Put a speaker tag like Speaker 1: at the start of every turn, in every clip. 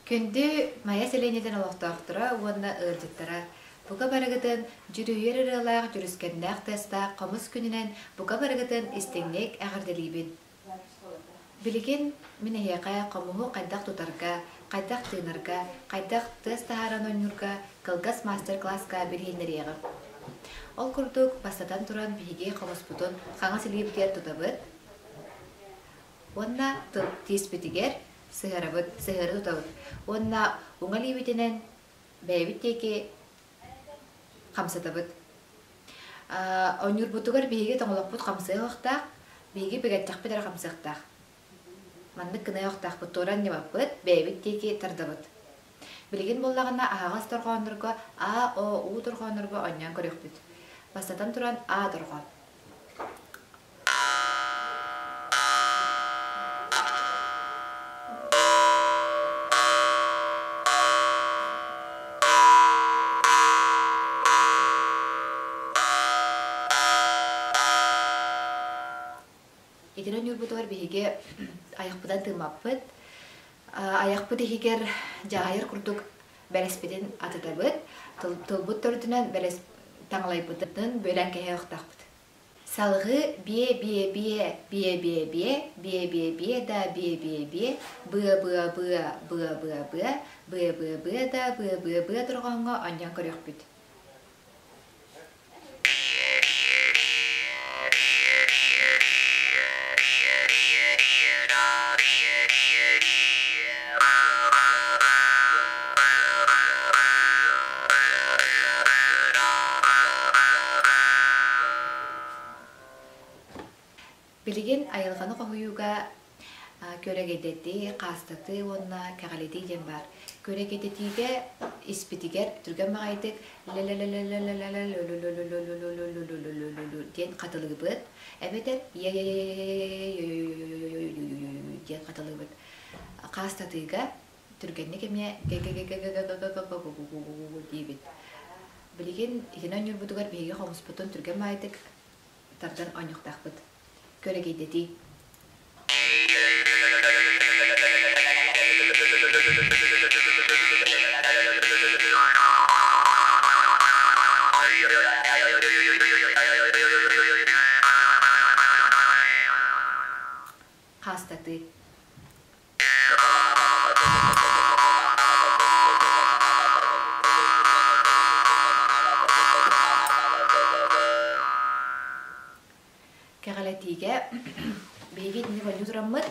Speaker 1: Күндү Майа сэлиэнньэтин олохтоохторо уонна ыалдьыттара, бука барыгытын дьүрүһүйэр ырыалаах дьүрүскэннээх тыастаах хомус күнүнэн бука барыгытын истиҥник эҕэрдэлиибин! Билигин мин эһиэхэ хомуһу хайдах тутарга, хайдах тыынарга, хайдах тыас таһааран оонньуурга кылгас мастер-класска билиһиннэриэҕим. Ол курдук, бастатан туран биһиги хомуспутун хаҥас илиибитигэр тутабыт уонна тииспитигэр сыһыарабыт, сыһыары тутабыт уонна уҥа илиибитинэн бэйэбит диэки хамсатабыт. Оонньуурбутугар биһиги тоҥолохпут хамсыахтаах, биһиги бигэттэхпит эрэ хамсыахтаах. Маннык гыныахтаахпыт, туора анньыбаппыт, бэйэбит диэки тардабыт. Билигин буоллаҕына аһаҕас дорҕооннорго А, О, У дорҕооннорго оонньоон көрүөхпүт. Бастатан туран А дорҕоон. Итини оонньуурбутугар биһиги айахпытын тыыммаппыт, айахпыт иһигэр дьаһайар курдук бэлэспитин атытабыт, тылбыт төрдүнэн бэлэс таҥалайбытын бүөлээн кэһиэхтаахпыт. Салгыы биэ-биэ-биэ, биэ-биэ-биэ, биэ-биэ-биэ да биэ-биэ-биэ, быа-быа-быа, быа-быа-быа, быа-быа-быа да быа-быа-быа дорҕооҥҥо оонньоон көрүөхпүт. Билигин айылҕаны хоһуйууга күөрэгэйдэтии, хаастатыы уонна кэҕэлитии диэн баар. Күөрэгэйдэтиигэ испитигэр түргэн баҕайытык диэн хатылыыбыт, эбэтэр диэн хатылыыбыт. Хаастатыыга түргэнник эмиэ диибит. Билигин итини оонньуурбутугар биһиги хомуспутун түргэн баҕайытык тардан оонньуохтаахпыт. Күөрэгэйдэтии. Хаастатыы. Кэҕэлэтиигэ биһиги итини оонньуу тураммыт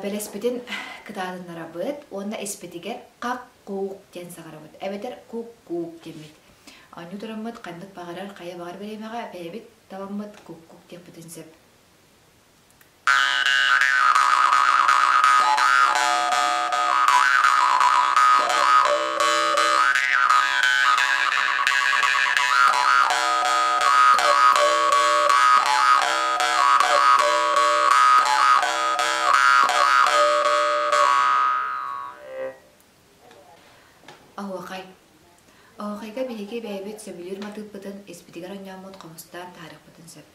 Speaker 1: бэлэспитин кытаатыннарабыт уонна испитигэр хак-куук диэн саҥарабыт эбэтэр кук-куук диэммит. Оонньуу тураммыт ханнык баҕарар хайа баҕар бириэмэҕэ бэйэбит таламмыт кук-кук диэхпитин сөп. Оһуохай. Оһуохайга биһиги бэйэбит сөбүлүүр матыыппытын испитигэр оонньооммут хомустаан таһаарыахпытын сөп.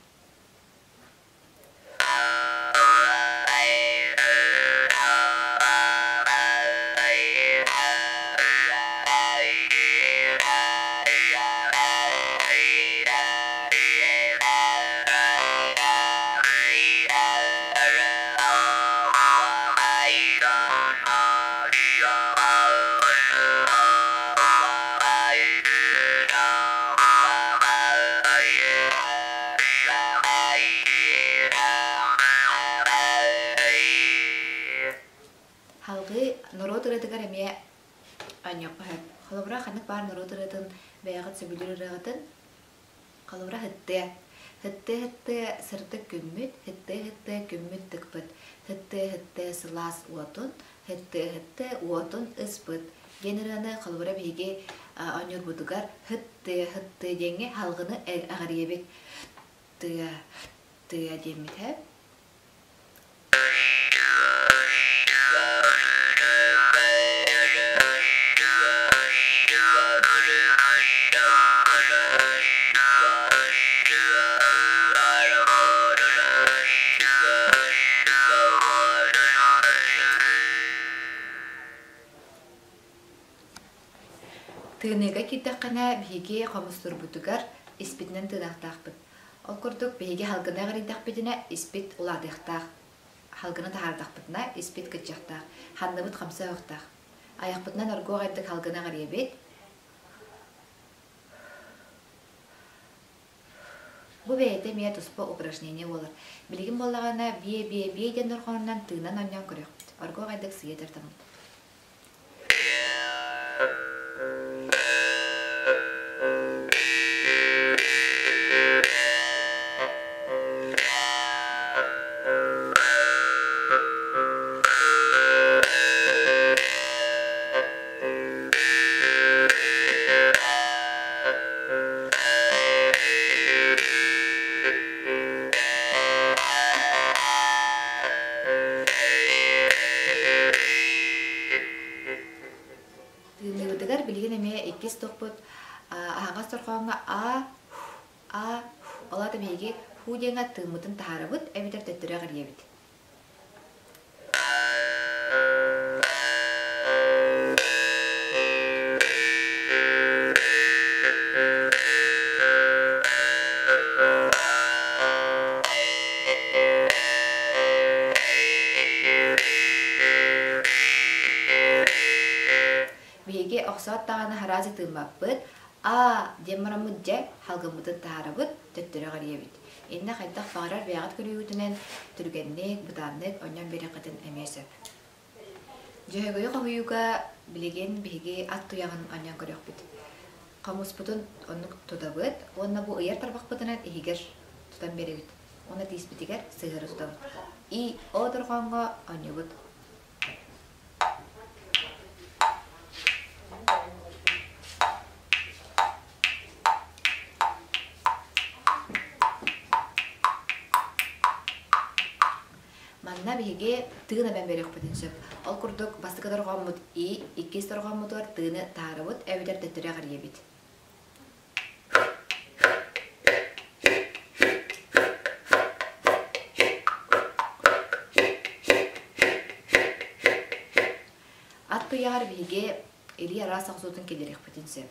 Speaker 1: Салгыы норуот ырыатыгар эмиэ оонньуохха сөп. Холобура, ханнык баар норуот ырыатын бэйэҕит сөбүлүүр ырыаҕытын холобура һыттыа. Һыттыа-һыттыа сырдык күммүт, һыттыа-һыттыа күммүт тыкпыт, һыттыа-һыттыа сылаас уотун, һыттыа-һыттыа уотун ыспыт диэн ырыаны холобура биһиги оонньуурбутугар һыттыа һыттыа диэҥҥэ салгыны эҕирийэбит. Тыа тыа диэммит һэ. Тыыныыга киирдэххинэ, биһиги хомустуурбутугар испитинэн тыыныахтаахпыт. Ол курдук, биһиги салгыны эҕирийдэхпитинэ, испит улаатыахтаах. Салгыны таһаардахпытына, испит кыччахтаах. Ханныбыт хамсыахтаах. Айахпытынан оргуох айдык салгыны эҕирийэбит. Бу бэйэтэ эмиэ туспа упражнение буолар. Билигин буоллаҕына биэ-биэ-биэ диэн дорҕоонунан тыынан оонньоон көрүөхпүт. Оргуох айдык сыыйа тартаммыт. Тыыныыбытыгар билигин эмиэ иккис тохпут аһаҕас дорҕооҥҥо а, а, ол аата биһиги ху диэҥҥэ тыыммытын таһаарабыт эбэтэр төттөрү эҕирийэбит. Биһиги охсоот даҕаны хараазы тыыммаппыт, аа диэн бараммыт дьэ халгыммытын таһаарабыт, төттөрү эҕирийэбит. Иннэ хайдах баҕарар бэйэҕит көрүүгүтүнэн түргэнник, бытааннык онньон биэриэххитин эмиэ сөп. Дьөһөгөйү хоһуйууга билигин биһиги ат туйаҕын онньон көрүөхпүт. Хомуспутун оннук тутабыт уонна бу ыйар тарбахпытынан иһигэр тутан биэрэбит уонна тииспитигэр сыһыары тутабыт. И о дорҕооҥҥо оонньуубут. Манна биһиги тыын эбэн биэриэхпитин сөп. Ол курдук бастакы дорҕооммут и, иккис дорҕооммутугар тыыны таарабыт эбэтэр төттөрү эҕирийэбит. Ат туйаҕар биһиги илии араас охсуутун киллэриэхпитин сөп.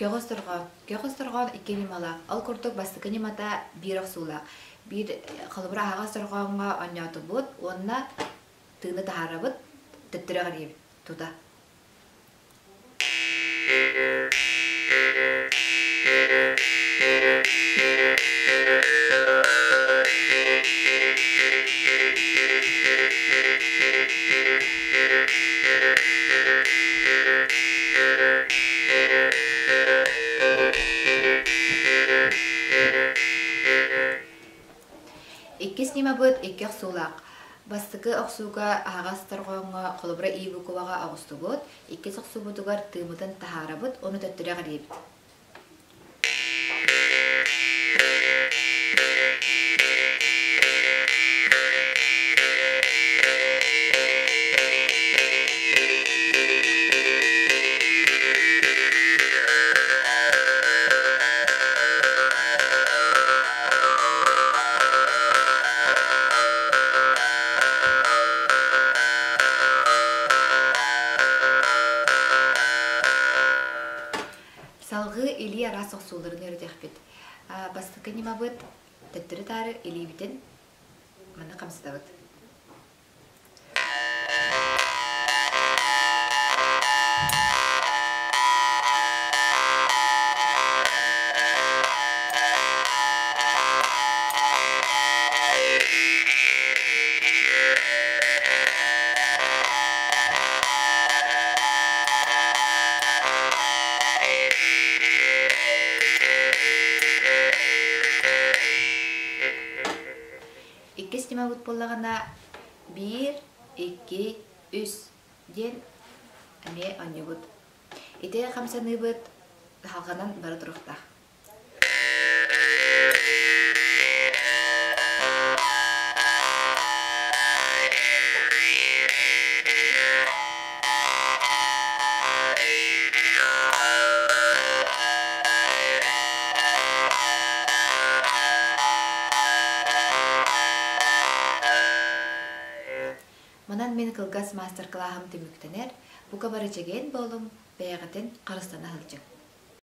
Speaker 1: Көҕүс дорҕоон. Көҕүс дорҕоон икки ньымалаах. Ол курдук бастакы ньымата биир охсуулаах. Биир холобура аһаҕас дорҕооҥҥо оонньоотубут уонна тыыны таһаарабыт, төттөрү эҕирийэбит тута. Иккис ньымабыт икки охсуулаах. Бастакы охсууга аһаҕас торҕооҥҥо холобура и букваҕа оҕустубут, иккис охсуубутугар тыымытын таһаарабыт, ону төттөрү эҕирийэбит. Салгыы илии араас охсууларын үөрэтиэхпит. Бастакы ньымабыт төттөрү-таары илиибитин манна хамсатабыт. Иккис ньымабыт буоллаҕына биир, икки, үс диэн эмиэ оонньуубут. Ити хамсаныыбыт салҕанан бара туруохтаах. Манан мин кылгас маастар-кылааһым түмүктэнэр. Бука бары чэгиэн буолуҥ, бэйэҕитин харыстана сылдьыҥ.